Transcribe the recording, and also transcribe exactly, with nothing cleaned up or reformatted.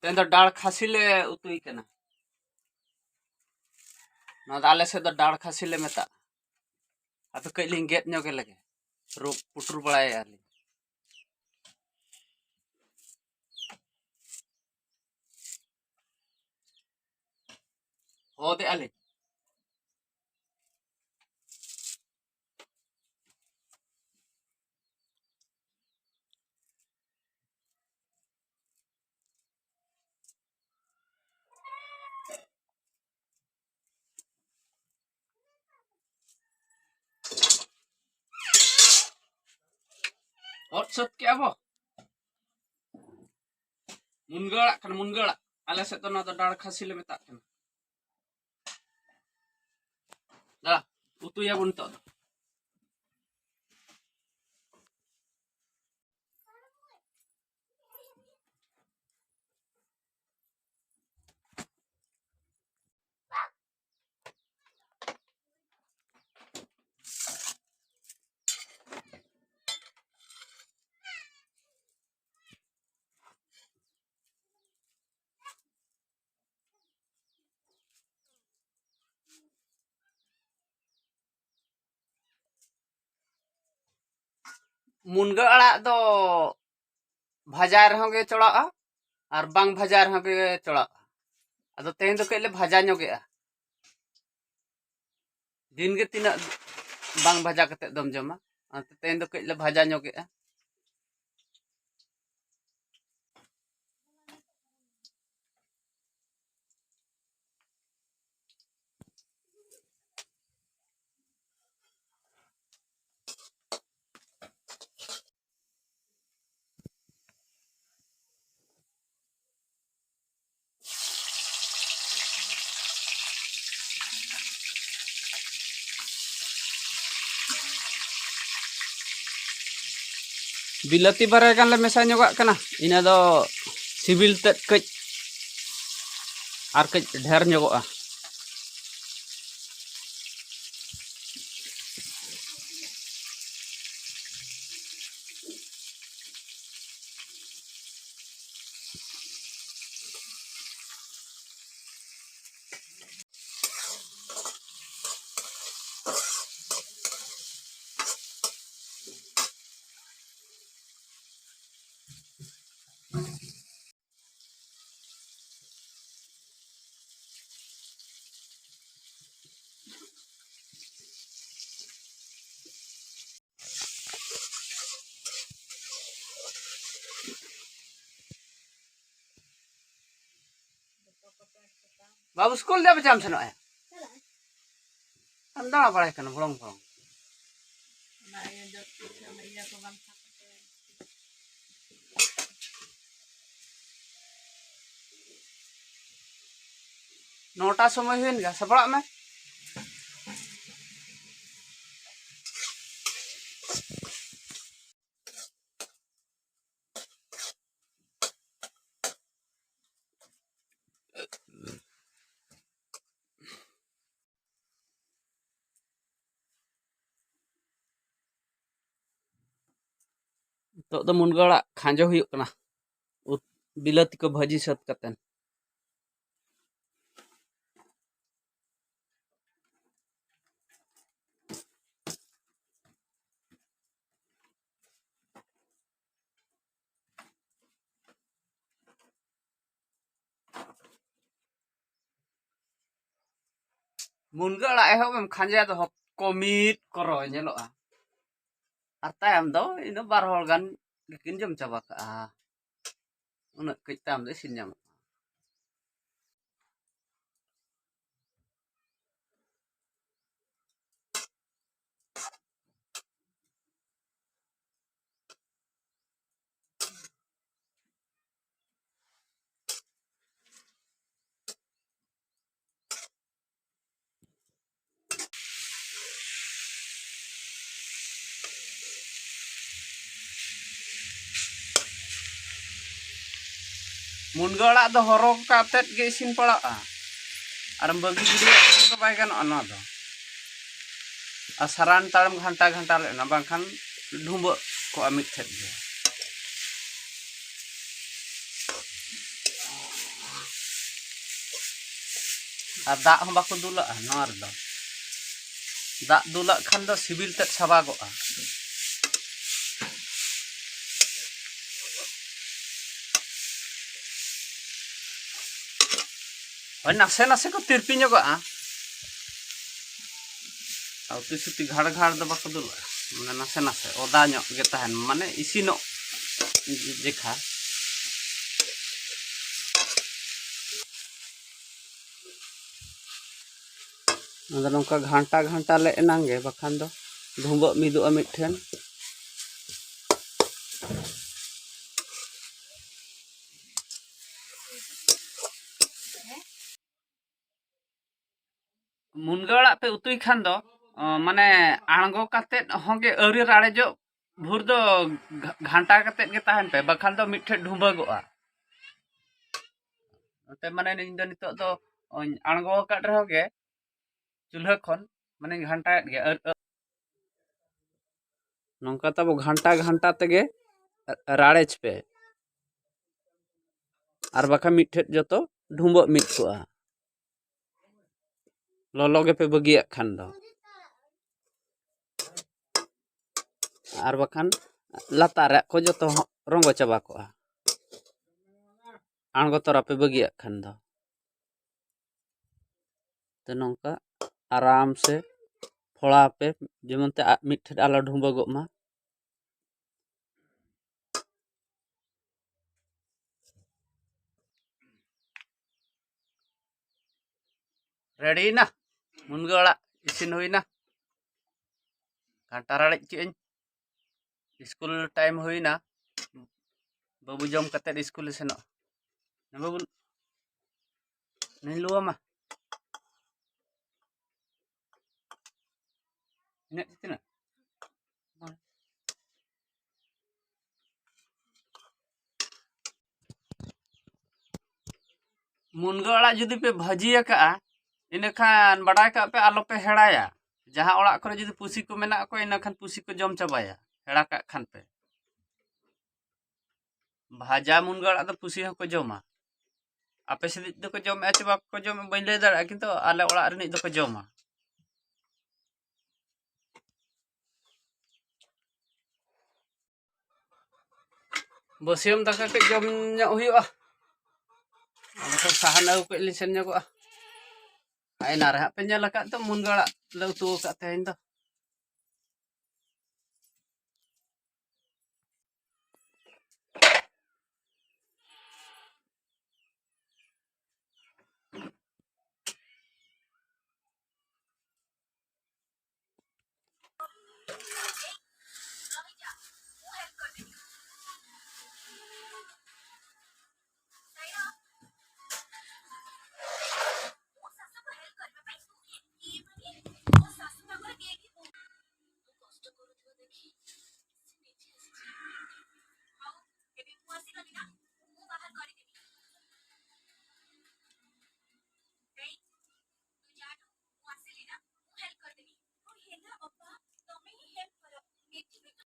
ᱛᱮᱦᱮᱧ ᱫᱚ ᱰᱟᱲ ᱠᱷᱟᱹᱥᱤ ᱞᱮ ᱩᱛᱩᱭ ᱠᱟᱱᱟ᱾ ᱱᱚᱣᱟ ᱫᱚ ᱟᱞᱮ ᱥᱮᱫ ᱫᱚ ᱰᱟᱲ ᱠᱷᱟᱹᱥᱤ ᱞᱮ ᱢᱮᱛᱟᱜᱼᱟ᱾ ᱟᱫᱚ ᱠᱟᱹᱡ ᱞᱤᱧ ᱜᱮᱫ ᱧᱚᱜᱮ ᱞᱮᱜᱮ, ᱨᱩ ᱯᱩᱴᱩᱨ ᱵᱟᱲᱟᱭᱮᱫᱼᱟ ᱞᱤᱧ᱾ ᱦᱚᱫᱮᱜᱼᱟ ᱞᱤᱧ᱾ ᱚᱛ ᱥᱟᱹᱛ ᱠᱮᱜᱼᱟ ᱵᱚ᱾ ᱢᱩᱱᱜᱟᱹ ᱟᱲᱟᱜ ᱠᱟᱱᱟ, ᱢᱩᱱᱜᱟᱹ ᱟᱲᱟᱜ᱾ ᱟᱞᱮ ᱥᱮᱫ ᱫᱚ ᱱᱚᱣᱟ ᱫᱚ ᱰᱟᱲ ᱠᱷᱟᱹᱥᱤ ᱞᱮ ᱢᱮᱛᱟᱜ ᱠᱟᱱᱟ᱾ ᱫᱟ, ᱩᱛᱩᱭᱟᱵᱚᱱ ᱱᱤᱛᱚᱜ ᱫᱚ᱾ ᱢᱩᱱᱜᱟᱹ ᱟᱲᱟᱜ ᱫᱚ ᱵᱷᱟᱡᱟ ᱨᱮᱦᱚᱸ ᱜᱮ ᱪᱚᱲᱟᱜᱼᱟ ᱟᱨ ᱵᱟᱝ ᱵᱷᱟᱡᱟ ᱨᱮᱦᱚᱸ ᱜᱮ ᱪᱚᱲᱟᱜᱼᱟ᱾ ᱟᱫᱚ ᱛᱮᱦᱮᱧ ᱫᱚ ᱠᱟᱹᱡ ᱞᱮ ᱵᱷᱟᱡᱟ ᱧᱚᱜᱮᱜᱼᱟ᱾ ᱫᱤᱱ ᱜᱮ ᱛᱤᱱᱟᱹᱜ ᱵᱟᱝ ᱵᱷᱟᱡᱟ ᱠᱟᱛᱮᱫ ᱫᱚᱢ ᱡᱚᱢᱟ? ᱚᱱᱟᱛᱮ ᱛᱮᱦᱮᱧ ᱫᱚ ᱠᱟᱹᱡ ᱞᱮ ᱵᱷᱟᱡᱟ ᱧᱚᱜᱮᱜᱼᱟ᱾ ᱵᱤᱞᱟᱹᱛᱤ ᱵᱟᱨᱭᱟ ᱜᱟᱱ ᱞᱮ ᱢᱮᱥᱟ ᱧᱚᱜᱟᱜ ᱠᱟᱱᱟ, ᱤᱱᱟᱹ ᱫᱚ ᱥᱤᱵᱤᱞ ᱛᱮᱫ ᱠᱟᱹᱡ ᱟᱨ ᱠᱟᱹᱡ ᱰᱷᱮᱨ ᱧᱚᱜᱚᱜᱼᱟ᱾ ᱵᱟᱹᱵᱩ, ᱥᱠᱩᱞ ᱫᱚ ᱵᱟᱪᱟᱢ ᱥᱮᱱᱚᱜᱼᱟ? ᱟᱢ ᱫᱟᱬᱟ ᱵᱟᱲᱟᱭ ᱠᱟᱱᱟ ᱵᱷᱚᱲᱚᱝ ᱵᱷᱚᱲᱚᱝ᱾ ᱚᱱᱟ ᱤᱭᱟᱹ ᱡᱚᱜ ᱯᱤᱴᱷᱟᱹ, ᱚᱱᱟ ᱤᱭᱟᱹ ᱠᱚ ᱵᱟᱝ ᱥᱟᱵ ᱠᱟᱛᱮ᱾ ᱱᱚᱴᱟ ᱥᱚᱢᱚᱭ ᱦᱩᱭᱮᱱ ᱜᱮᱭᱟ, ᱥᱟᱯᱲᱟᱜ ᱢᱮ᱾ ᱱᱤᱛᱚᱜ ᱫᱚ ᱢᱩᱱᱜᱟᱹ ᱟᱲᱟᱜ ᱠᱷᱟᱸᱡᱚ ᱦᱩᱭᱩᱜ ᱠᱟᱱᱟ, ᱩᱛ-, ᱵᱤᱞᱟᱹᱛᱤ ᱠᱚ ᱵᱷᱟᱹᱡᱤ ᱥᱟᱹᱛ ᱠᱟᱛᱮᱱ᱾ ᱢᱩᱱᱜᱟᱹ ᱟᱲᱟᱜ ᱮᱦᱚᱵ ᱮᱢ ᱠᱷᱟᱸᱡᱚᱭᱟ ᱫᱚ ᱦᱚᱯ-, ᱠᱚᱢᱤᱴ ᱠᱚᱨᱚ ᱧᱮᱞᱚᱜᱼᱟ᱾ ᱟᱨ ᱛᱟᱭᱚᱢ ᱫᱚ ᱤᱱᱟᱹ ᱵᱟᱨ ᱦᱚᱲ ᱜᱟᱱ ᱜᱮᱠᱤᱱ ᱡᱚᱢ ᱪᱟᱵᱟ ᱠᱟᱜᱼᱟ᱾ ᱩᱱᱟᱹᱜ ᱠᱟᱹᱡ ᱛᱟᱭᱚᱢ ᱫᱚ ᱤᱥᱤᱱ ᱧᱟᱢᱚᱜᱼᱟ᱾ ᱢᱩᱱᱜᱟᱹ ᱟᱲᱟᱜ ᱫᱚ ᱦᱚᱨᱚ ᱠᱟᱛᱮᱫ ᱜᱮ ᱤᱥᱤᱱ ᱯᱟᱲᱟᱜᱼᱟ, ᱟᱨ ᱵᱟᱹᱜᱤ ᱜᱤᱰᱤᱭᱟᱜ ᱫᱚ ᱵᱟᱭ ᱜᱟᱱᱚᱜᱼᱟ ᱱᱚᱣᱟ ᱫᱚ᱾ ᱟᱨ ᱥᱟᱨᱟ ᱱᱮᱛᱟᱨᱮᱢ ᱜᱷᱟᱱᱴᱟ ᱜᱷᱟᱱᱴᱟ ᱞᱮᱫ ᱚᱱᱟ, ᱵᱟᱝᱠᱷᱟᱱ ᱰᱷᱩᱸᱵᱟᱹᱜ ᱠᱚᱜᱼᱟ ᱢᱤᱫ ᱴᱷᱮᱱ ᱜᱮ᱾ ᱟᱨ ᱫᱟᱜ ᱦᱚᱸ ᱵᱟᱠᱚ ᱫᱩᱞᱟᱜᱼᱟ ᱱᱚᱣᱟ ᱨᱮᱫᱚ᱾ ᱫᱟᱜ ᱫᱩᱞᱟᱜ ᱠᱷᱟᱱ ᱫᱚ ᱥᱤᱵᱤᱞ ᱛᱮᱫ ᱥᱟᱵᱟᱜᱚᱜᱼᱟ᱾ ᱦᱳᱭ, ᱱᱟᱥᱮ ᱱᱟᱥᱮ ᱠᱚ ᱛᱤᱨᱯᱤ ᱧᱚᱜᱚᱜᱼᱟ᱾ ᱟᱨ ᱩᱛᱩ ᱥᱩᱛᱤ ᱜᱷᱟᱲ ᱜᱷᱟᱲ ᱫᱚ ᱵᱟᱠᱚ ᱫᱩᱞᱟᱜᱼᱟ, ᱢᱟᱱᱮ ᱱᱟᱥᱮ ᱱᱟᱥᱮ ᱚᱫᱟ ᱧᱚᱜ ᱜᱮ ᱛᱟᱦᱮᱱ, ᱢᱟᱱᱮ ᱤᱥᱤᱱᱚᱜ ᱡᱮᱠᱷᱟ᱾ ᱟᱫᱚ ᱱᱚᱝᱠᱟ ᱜᱷᱟᱱᱴᱟ ᱜᱷᱟᱱᱴᱟ ᱞᱮ ᱮᱱᱟᱝ ᱜᱮ, ᱵᱟᱠᱷᱟᱱ ᱫᱚ ᱰᱷᱩᱸᱵᱟᱹᱜ ᱢᱤᱫᱚᱜᱼᱟ ᱢᱤᱫ ᱴᱷᱮᱱ᱾ ᱢᱩᱱᱜᱟᱹ ᱟᱲᱟᱜ ᱯᱮ ᱩᱛᱩᱭ ᱠᱷᱟᱱ ᱫᱚ, ᱚ, ᱢᱟᱱᱮ ᱟᱬᱜᱚ ᱠᱟᱛᱮᱫ ᱦᱚᱸ ᱜᱮ ᱟᱹᱣᱨᱤ ᱨᱟᱲᱮᱡᱚᱜ ᱵᱷᱳᱨ ᱫᱚ ᱜᱷᱟ-, ᱜᱷᱟᱱᱴᱟ ᱠᱟᱛᱮᱫ ᱜᱮ ᱛᱟᱦᱮᱱ ᱯᱮ, ᱵᱟᱠᱷᱟᱱ ᱫᱚ ᱢᱤᱫ ᱴᱷᱮᱱ ᱰᱷᱩᱸᱵᱟᱹᱜᱚᱜᱼᱟ᱾ ᱚᱱᱟᱛᱮ ᱢᱟᱱᱮ ᱤᱧ ᱫᱚ ᱱᱤᱛᱚᱜ ᱫᱚ ᱚᱧ ᱟᱬᱜᱚ ᱟᱠᱟᱫ ᱨᱮᱦᱚᱸ ᱜᱮ ᱪᱩᱞᱦᱟᱹ ᱠᱷᱚᱱ ᱢᱟᱱᱮᱧ ᱜᱷᱟᱱᱴᱟᱭᱮᱫ ᱜᱮᱭᱟ᱾ ᱟᱹᱨ-, ᱟᱹ-, ᱱᱚᱝᱠᱟ ᱛᱟᱵᱚ ᱜᱷᱟᱱᱴᱟ ᱜᱷᱟᱱᱴᱟ ᱛᱮᱜᱮ ᱨᱟᱲᱮᱡ ᱯᱮ, ᱟᱨ ᱵᱟᱠᱷᱟᱱ ᱢᱤᱫ ᱴᱷᱮᱱ ᱡᱚᱛᱚ ᱰᱷᱩᱸᱵᱟᱹᱜ ᱢᱤᱫ ᱠᱚᱜᱼᱟ᱾ ᱞᱚᱞᱚ ᱜᱮᱯᱮ ᱵᱟᱹᱜᱤᱭᱟᱜ ᱠᱷᱟᱱ ᱫᱚ, ᱟᱨ ᱵᱟᱠᱷᱟᱱ ᱞᱟᱛᱟᱨ ᱨᱮᱭᱟᱜ ᱠᱚ ᱡᱚᱛᱚ ᱨᱚᱸᱜᱚ ᱪᱟᱵᱟ ᱠᱚᱜᱼᱟ, ᱟᱬᱜᱚ ᱛᱚᱨᱟ ᱯᱮ ᱵᱟᱹᱜᱤᱭᱟᱜ ᱠᱷᱟᱱ ᱫᱚ᱾ ᱛᱚ ᱱᱚᱝᱠᱟ ᱟᱨᱟᱢ ᱥᱮ ᱯᱷᱚᱲᱟ ᱯᱮ, ᱡᱮᱢᱚᱱ ᱛᱮ ᱟ-, ᱢᱤᱫ ᱴᱷᱮᱱ ᱟᱞᱚ ᱰᱷᱩᱸᱵᱟᱹᱜᱚᱜ ᱢᱟ᱾ ᱨᱮᱰᱤᱭᱮᱱᱟ, ᱢᱩᱱᱜᱟᱹ ᱟᱲᱟᱜ ᱤᱥᱤᱱ ᱦᱩᱭᱱᱟ᱾ ᱜᱷᱟᱱᱴᱟ ᱨᱟᱲᱮᱡ ᱠᱮᱜ ᱟᱹᱧ᱾ ᱥᱠᱩᱞ ᱴᱟᱭᱤᱢ ᱦᱩᱭᱱᱟ, ᱵᱟᱹᱵᱩ ᱡᱚᱢ ᱠᱟᱛᱮᱫ ᱥᱠᱩᱞᱮ ᱥᱮᱱᱚᱜᱼᱟ᱾ ᱵᱟᱹᱵᱩ, ᱱᱤᱧ ᱞᱩᱣᱟᱢᱟ᱾ ᱤᱱᱟᱹᱜ ᱛᱤᱱᱟᱹᱜ? ᱢᱩᱱᱜᱟᱹ ᱟᱲᱟᱜ ᱡᱩᱫᱤ ᱯᱮ ᱵᱷᱟᱹᱡᱤ ᱟᱠᱟᱜᱼᱟ, ᱤᱱᱟᱹᱠᱷᱟᱱ ᱵᱟᱰᱟᱭ ᱠᱟᱜ ᱯᱮ ᱟᱞᱚ ᱯᱮ ᱦᱮᱲᱟᱭᱟ᱾ ᱡᱟᱦᱟᱸ ᱚᱲᱟᱜ ᱠᱚᱨᱮ ᱡᱩᱫᱤ ᱯᱩᱥᱤ ᱠᱚ ᱢᱮᱱᱟᱜ ᱠᱚᱣᱟ, ᱤᱱᱟᱹᱠᱷᱟᱱ ᱯᱩᱥᱤ ᱠᱚ ᱡᱚᱢ ᱪᱟᱵᱟᱭᱟ, ᱦᱮᱲᱟ ᱠᱟᱜ ᱠᱷᱟᱱ ᱯᱮ᱾ ᱵᱷᱟᱡᱟ ᱢᱩᱱᱜᱟᱹ ᱟᱲᱟᱜ ᱫᱚ ᱯᱩᱥᱤ ᱦᱚᱸᱠᱚ ᱡᱚᱢᱟ᱾ ᱟᱯᱮ ᱥᱮᱫ ᱫᱚᱠᱚ ᱡᱚᱢᱮᱫᱼᱟ ᱪᱮ ᱵᱟᱠᱚ ᱡᱚᱢᱮᱫ, ᱵᱟᱹᱧ ᱞᱟᱹᱭ ᱫᱟᱲᱮᱭᱟᱜᱼᱟ, ᱠᱤᱱᱛᱩ ᱟᱞᱮ ᱚᱲᱟᱜ ᱨᱤᱱᱤᱡ ᱫᱚᱠᱚ ᱡᱚᱢᱟ᱾ ᱵᱟᱹᱥᱭᱟᱹᱢ ᱫᱟᱠᱟ ᱠᱟᱹᱡ ᱡᱚᱢ ᱧᱚᱜ ᱦᱩᱭᱩᱜᱼᱟ᱾ ᱟᱫᱚ ᱛᱚ ᱥᱟᱦᱟᱱ ᱟᱹᱜᱩ ᱠᱟᱹᱡ ᱞᱤᱧ ᱥᱮᱱ ᱧᱚᱜᱚᱜᱼᱟ᱾ ᱟᱨ ᱮᱱᱟ ᱨᱮ ᱦᱟᱸᱜ ᱯᱮ ᱧᱮᱞ ᱟᱠᱟᱫ ᱫᱚ ᱢᱩᱱᱜᱟᱹ ᱟᱲᱟᱜ ᱞᱮ ᱩᱛᱩ ᱟᱠᱟᱫ ᱛᱮᱦᱮᱧ ᱫᱚ᱾